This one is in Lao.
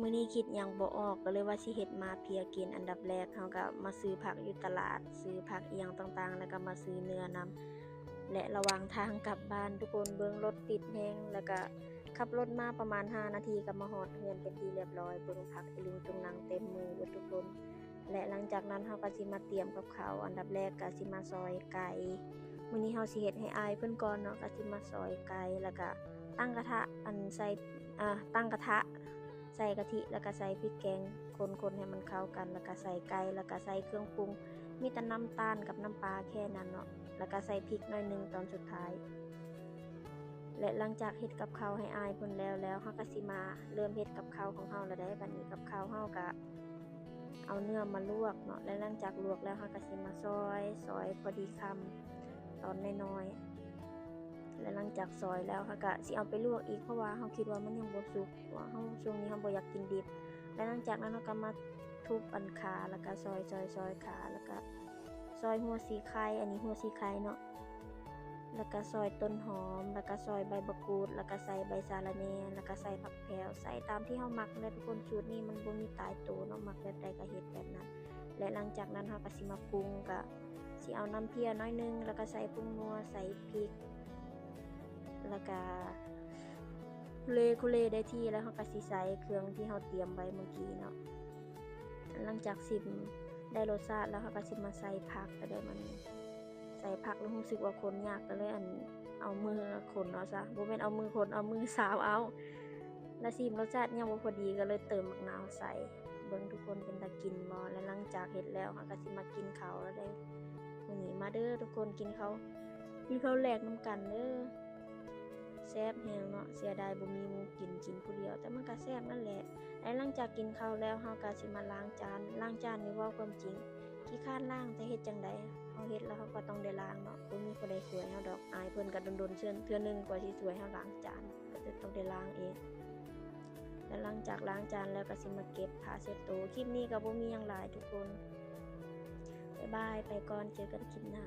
ມື້ນີ້ຄິດຫຍັງບໍ່ອອກ ກໍເລີຍວ່າຊິເຮັດໝາກເພຍກິນ. ອັນດັບແລກເຮົາກໍມາຊື້ຜັກຢູ່ຕະຫຼາດ, ຊື້ຜັກອີ່ຫຍັງຕ່າງໆ ແລ້ວກໍມາຊື້ເນື້ອນຳ ແລະ ລະຫວ່າງທາງກັບບ້ານ ທຸກຄົນເບິ່ງລົດຕິດແຮງ ແລ້ວກໍຂັບລົດມາປະມານຫ້ານາທີກໍມາຮອດເຮືອນເປັນທີ່ລຽບຮ້ອຍ. ເບິ່ງຜັກອີ່ລຸງຕຸງນັງເຕັມມືເບິດທຸກຄົນ. ແລະ ຫຼັງຈາກນັ້ນເຮົາກໍຊິມາຕຽມກັບເຂົ້າ. ອັນດັບແລກກໍຊິມາຊອຍໄກ່. ມື້ນີ້ເຮົາຊິເຮັດໃຫ້ອ້າຍເພິ່ນກ່ອນເນາະ, ກໍຊິມາຊອຍໄກ່ ແລ້ວກໍຕັ້ງກະທະ ອັນໃສ່ ເອີ ຕັ້ງກະທະ ໃສ່ກະທິ ແລ້ວກໍໃສ່ພິກແກງ ຄົນໆ ໃຫ້ມັນເຂົ້າກັນ ແລ້ວກໍໃສ່ໄກ່ ແລ້ວກໍໃສ່ເຄື່ອງປຸງ ມີແຕ່ນ້ຳຕານກັບນ້ຳປາແຄ່ນັ້ນເນາະ ແລ້ວກໍໃສ່ພິກໜ້ອຍໜຶ່ງຕອນສຸດທ້າຍ. ແລະ ຫຼັງຈາກເຮັດກັບເຂົ້າໃຫ້ອ້າຍເພິ່ນແລ້ວແລ້ວ ເຮົາກໍຊິມາເລີ່ມເຮັດກັບເຂົ້າຂອງເຮົາແລ້ວເດ້. ບັດນີ້ກັບເຂົ້າເຮົາກໍເອົາເນື້ອມາລວກເນາະ ແລະ ຫຼັງຈາກລວກແລ້ວ ເຮົາກໍຊິມາຊອຍ ຊອຍພໍດີຄຳຕອນນ້ອຍໆ ແລະ ຫຼັງຈາກຊອຍແລ້ວ ເຮົາກໍຊິເອົາໄປລວກອີກ ເພາະວ່າເຮົາຄິດວ່າມັນຍັງບໍ່ສຸກ ເພາະວ່າເຮົາ ຊ່ວງນີ້ເຮົາບໍ່ຢາກກິນດິບ. ແລະ ຫຼັງຈາກນັ້ນເຮົາກໍມາທຸບອັນຂ່າ ແລ້ວກໍຊອຍ ຊອຍ ຊອຍຂ່າ ແລ້ວກໍຊອຍຫົວສີໄຄ, ອັນນີ້ຫົວສີໄຄເນາະ ແລ້ວກໍຊອຍຕົ້ນຫອມ ແລ້ວກໍຊອຍໃບບະກູດ ແລ້ວກໍໃສ່ໃບສາລະແໜ່ ແລ້ວກໍໃສ່ຜັກແພ້ວ ໃສ່ຕາມທີ່ເຮົາມັກແຫຼະທຸກຄົນ. ສູດນີ້ມັນບໍ່ມີຕາຍໂຕເນາະ ມັກແບບໃດກໍເຮັດແບບນັ້ນ. ແລະ ຫຼັງຈາກນັ້ນເຮົາກໍຊິມາປຸງ ກໍຊິເອົານ້ຳເພຍໜ້ອຍໜຶ່ງ ແລ້ວກໍໃສ່ຜົງນົວ ໃສ່ພິກ ແລ້ວກໍຄຸເລ ຄຸເລໄດ້ທີ່ແລ້ວ ເຮົາກໍຊິໃສ່ເຄື່ອງທີ່ເຮົາຕຽມໄວ້ມື້ກີ້ເນາະ. ຫຼັງຈາກຊິມໄດ້ລົດຊາດແລ້ວ ເຮົາກໍຊິມາໃສ່ຜັກ ກໍໄດ້ມັນ ໃສ່ຜັກແລ້ວຮູ້ສຶກວ່າຄົນຍາກ ກໍເລີຍ ອັນ ເອົາມືຄົນເອົາຊະ ບໍ່ແມ່ນເອົາມືຄົນ ເອົາມືສາວເອົາ. ແລ້ວຊິມລົດຊາດຍັງບໍ່ພໍດີ ກໍເລີຍເຕີມໝາກນາວໃສ່. ເບິ່ງທຸກຄົນ ເປັນຕາກິນບໍ່? ແລະ ຫຼັງຈາກເຮັດແລ້ວ ເຮົາກໍຊິມາກິນເຂົ້າແລ້ວເດ້. ມື້ນີ້ມາເດີທຸກຄົນ ກິນເຂົ້າ ກິນເຂົ້າແລກນຳກັນເດີ. ແຊບແຮງເນາະ ເສຍດາຍບໍ່ມີໝູ່ກິນ ກິນຜູ້ດຽວ ແຕ່ມັນກໍແຊບນັ້ນແຫຼະ. ແລະ ຫຼັງຈາກກິນເຂົ້າແລ້ວ ເຮົາກໍຊິມາລ້າງຈານ. ລ້າງຈານນີ້ເວົ້າຄວາມຈິງ ຂີ້ຄ້ານລ້າງ ແຕ່ເຮັດຈັ່ງໃດ ເຮົາເຮັດແລ້ວເຮົາກໍຕ້ອງໄດ້ລ້າງເນາະ ບໍ່ມີຜູ້ໃດຊ່ວຍເຮົາດອກ. ອ້າຍເພິ່ນກໍດົນໆ ເທື່ອ ເທື່ອໜຶ່ງກວ່າຊິຊ່ວຍເຮົາລ້າງຈານ ກໍຕ້ອງໄດ້ລ້າງເອງ. ແລະ ຫຼັງຈາກລ້າງຈານແລ້ວກໍຊິມາເກັບຜ້າເຊັດໂຕ. ຄລິບນີ້ກໍບໍ່ມີຫຍັງຫຼາຍທຸກຄົນ. ບາຍບາຍ ໄປກ່ອນ ເຈີກັນຄລິບໜ້າ.